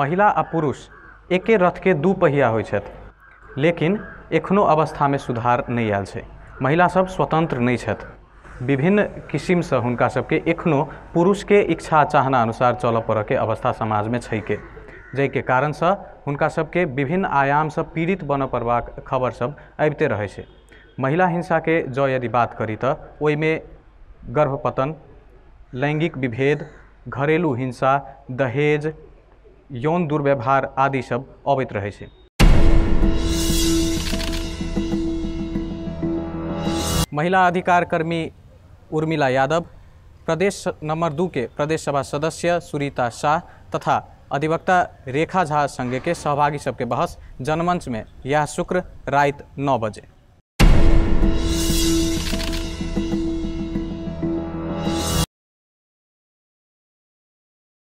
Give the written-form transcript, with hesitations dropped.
महिला आ पुरुष एके रथके दू पहिया होइ छथि, लेकिन एखनो अवस्थामे सुधार नहि आयल छै। महिला सब स्वतंत्र नहि छथि। विभिन्न किसिमसँ हुनका सबके एखनो पुरुषके इच्छा चाहना अनुसार चलऽ पड़ऽके अवस्था समाजमे छैके, जाहिके कारणसँ हुनका सबके विभिन्न आयामसँ पीड़ित बनऽ पड़बाक खबर सब आबिते रहै छै। महिला हिंसाके जँ यदि बात करी तऽ ओहिमे गर्भपतन, लैंगिक विभेद, घरेलू हिंसा, दहेज, यौन दुर्व्यवहार आदि सब अबैत रहै छै। महिला अधिकार कर्मी उर्मिला यादव, प्रदेश नंबर 2 के प्रदेश सभा सदस्य सुरीता शाह तथा अधिवक्ता रेखा झा संगे के सहभागी सबके बहस जनमंच में यह शुक्र रात 9 बजे।